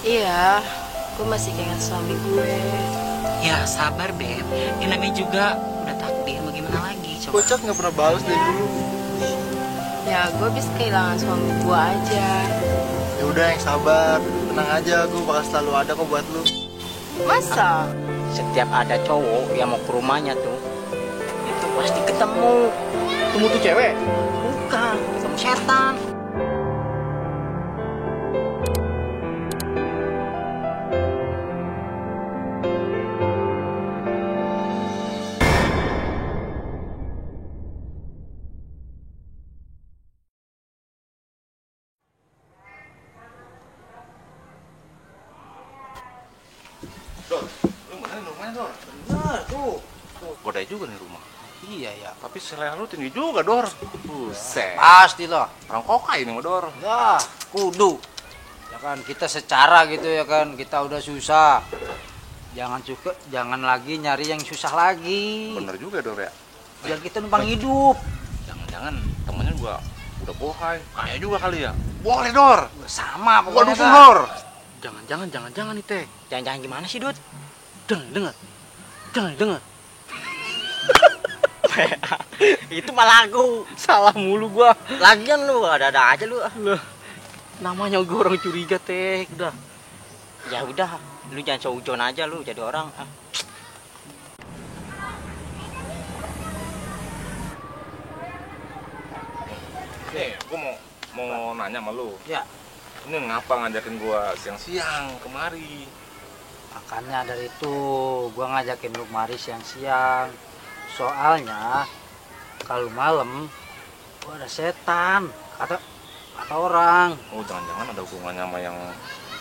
Iya, gue masih keinget suami gue. Ya sabar Beb, ini namanya juga udah takdir, mau gimana lagi coba. Kocak nggak pernah balas dari dulu. Ya, gue habis kehilangan suami gue aja. Ya udah yang sabar, tenang aja, gue bakal selalu ada kok buat lu. Masa? Setiap ada cowok yang mau ke rumahnya tuh, itu pasti ketemu. Tunggu tuh cewek. Bukan, ketemu setan. Dor, lu mana nih rumahnya Dor? Bener tuh. Godai juga nih rumah. Iya ya. Tapi selera lu tinggi juga Dor. Buset. Pasti loh. Orang kokai ini mah Dor. Ya, kudu. Ya kan kita secara gitu ya kan, kita udah susah. Jangan lagi nyari yang susah lagi. Bener juga Dor ya. Biar kita numpang hidup. Jangan-jangan temennya gua udah bohai. Kaya juga kali ya. Boleh Dor. Sama Gua pokoknya. dukung Kak. Dor. Jangan nih teh. Jangan gimana sih, Dut? Jangan dengar. Itu mah lagu. Salah mulu gua. Lagian lu ada-ada aja lu. Loh, namanya gua orang curiga teh. Udah. Ya udah, lu jangan seujon aja lu jadi orang. Nih, gua mau nanya sama lu. Ya, Ini ngapa ngajakin gua siang-siang kemari? makanya dari itu gua ngajakin lu kemari siang-siang. Soalnya kalau malam gua ada setan. Kata orang. Oh, jangan-jangan ada hubungannya sama yang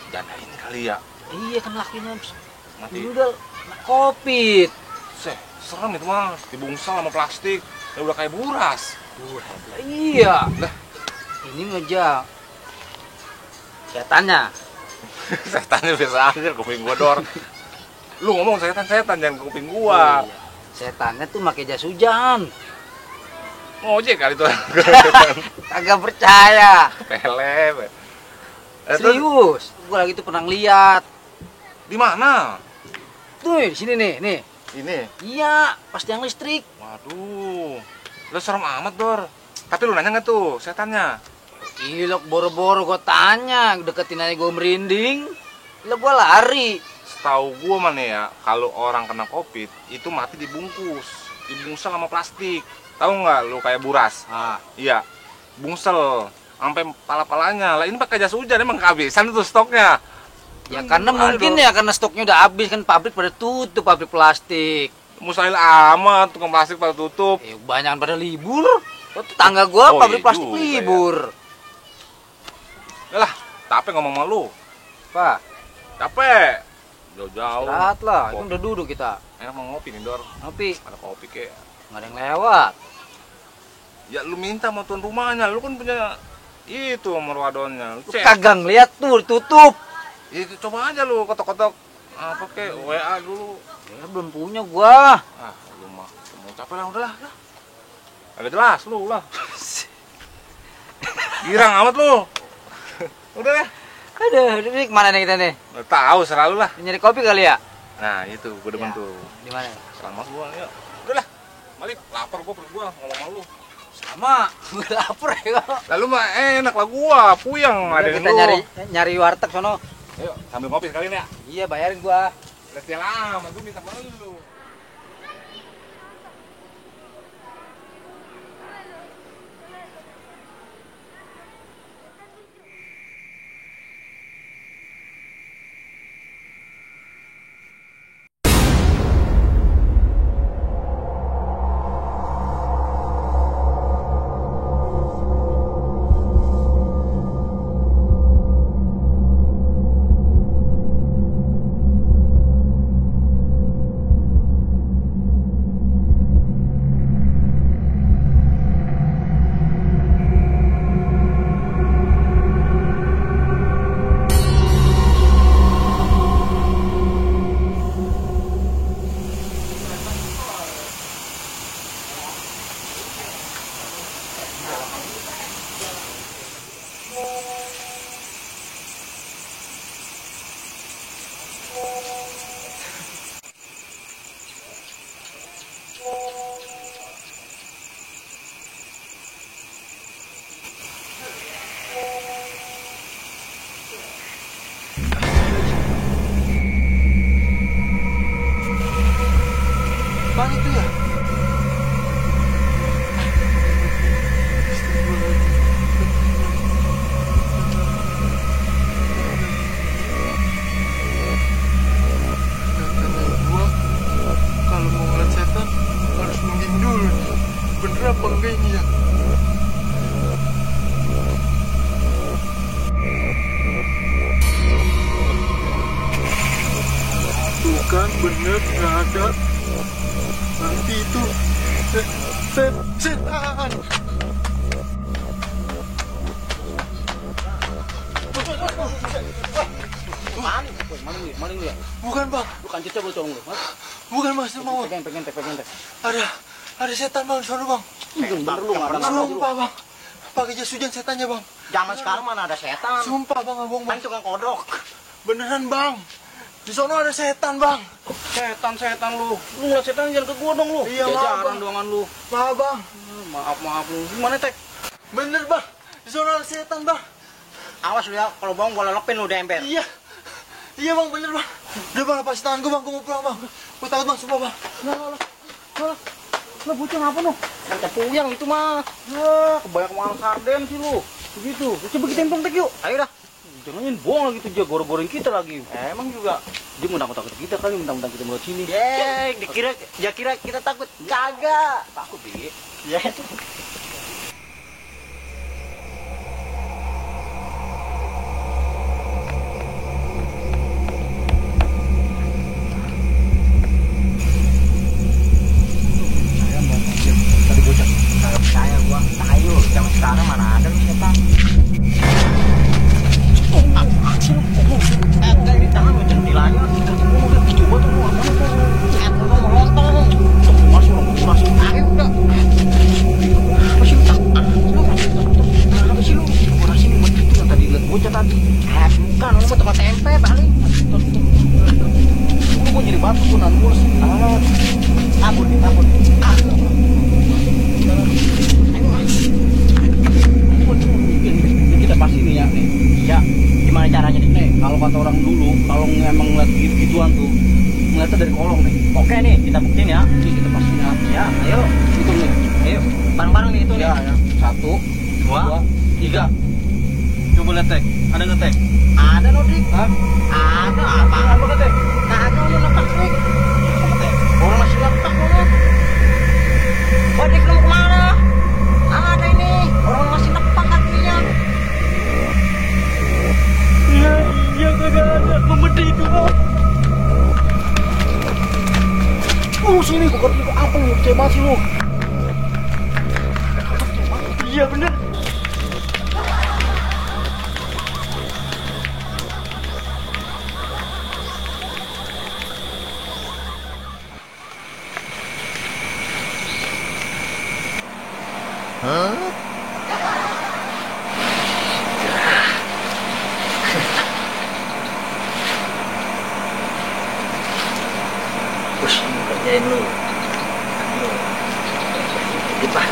janda ini kali ya? Iya kan lakinya Mati. ini udah COVID. Serem itu mah, dibungsal sama plastik. Ya udah kayak buras. Iya. Lah. Ini ngejak. Setannya. Setannya biasa aja kuping gua Dor. Lu ngomong setan-setan jangan ke kuping gua. Oh, iya. Setannya tuh pakai jas hujan. Ngojek kali tuh. Kagak percaya. Pele. Serius. Gua lagi tuh pernah lihat. Di mana? Tuh di sini nih. Ini. Iya, pas tiang listrik. Waduh. Lu serem amat, Dor. Tapi lu nanya nggak tuh setannya? Gila, boro-boro gua tanya, deketin aja gua merinding. Lah gua lari. Setahu gua mana ya, kalau orang kena COVID itu mati dibungkus sama plastik. Tahu nggak lu kayak buras? Ah, Iya. Bungsel sampai pala-palanya. Lah ini pakai jas hujan emang kehabisan tuh stoknya. ya karena mungkin ya karena stoknya udah habis kan, pabrik pada tutup, pabrik plastik. Mustahil amat tukang plastik pada tutup. Banyak pada libur. Tetangga gua Oh, pabrik iya plastik juga ya. libur. Yalah, capek ngomong sama lu. Pak, Capek. Jauh-jauh. istirahat lah, itu udah duduk kita. Enak mau ngopi nih, Dor. Ngopi, Ada kopi kek. nggak ada yang lewat. Ya lu minta sama tuan rumahnya, lu kan punya itu merwadonnya. Lu kagak ngeliat tuh, tutup. Itu coba aja lu kotok-kotok apa kek WA dulu. Ya belum punya gua. Ah, lu mah mau capek lah udahlah. Agak jelas lu lah. Girang amat lu. Udah ya. Aduh, ini kemana nih kita nih? Nggak tahu selalu lah. Nyari kopi kali ya? Nah, itu gua demen Ya. tuh. Di mana? Selamat gua yuk. Udahlah. Balik lapar gua perut gua ngomong sama lu. Sama, gua lapar ya. Lalu mah enak lah gua, puyeng Udah, ada kita nyari warteg sono. Ayo, sambil ngopi sekalian ya. Iya, bayarin gua. Udah lama gua minta sama lu. kan bener nggak ada. Nanti itu setan. Maling lu ya? Bukan bang, Bukan cicak lu cowok lu. bukan mas, mau. Pengen teh. Ada setan bang, sono bang. Bener lu nggak ada. Sumpah bang, pakai jas hujan setannya bang. Zaman sekarang mana ada setan? Sumpah bang, abang Kan bang. tukang kodok. Beneran bang. Di sono ada setan bang. Setan lu. Lu ngeliat setan jangan ke gua dong lu. Iya, maaf, Jajaran Bang. doangan lu. Maaf bang, Maaf lu. Gimana teh? bener bang. Di sono ada setan bang. Awas lu ya, kalau bohong gua lelepin lu di ember. Iya, iya bang, bener bang. Udah bang, lepas tangan gue bang, gue mau pulang bang. Gue takut bang, sumpah bang. Lu bocah apa lu? Kan puyang itu mah. Ya, kebanyak makan sarden sih lu. Begitu. Coba kita tempong tek yuk. Ayo dah. Jangan bohong lagi tuh dia goreng kita lagi. Emang juga dia mau takut kita kali, mentang-mentang kita mau sini. Kira kita takut. Kagak. Takut deh. Ya. Saya gua tayo, zaman sekarang mana ada lu setan. Enggak di tangan lu centilanya. Coba tuh lu mau lontong. Masuk orang kuras. Ayo udah. Apa sih tak? Apa sih lu? Kuras ini buat itu yang tadi lihat bocah tadi. Bukan, lu mau tempat tempe paling. Lu mau jadi batu tuh nan mulus. Tabur. Kita pasti nih ya nih. Ya, gimana caranya nih? Nih, kalau kata orang dulu, kalau emang ngeliat gitu-gituan tuh, ngeliatnya dari kolong nih. Oke nih, kita buktiin ya. Nih kita pastiin ya. Ya, ayo. Hitung nih. Ayo, bareng-bareng nih itu nih. Ya. 1, 2, 3. Coba lihat tek. Ada nggak tek? Ada loh, Dik. Hah? Ada apa? Apa kata tek? Kagak lu lepas, Dik. Orang masih lepas lu. Wah, Dik, lu mau kemana? Ada ini. Orang masih lepas kakinya. Iya kagak ada, memedih itu bang. Sini gua kata apa lu? Coba sih lu. Iya bener. Terus kerjain lu. Dipah.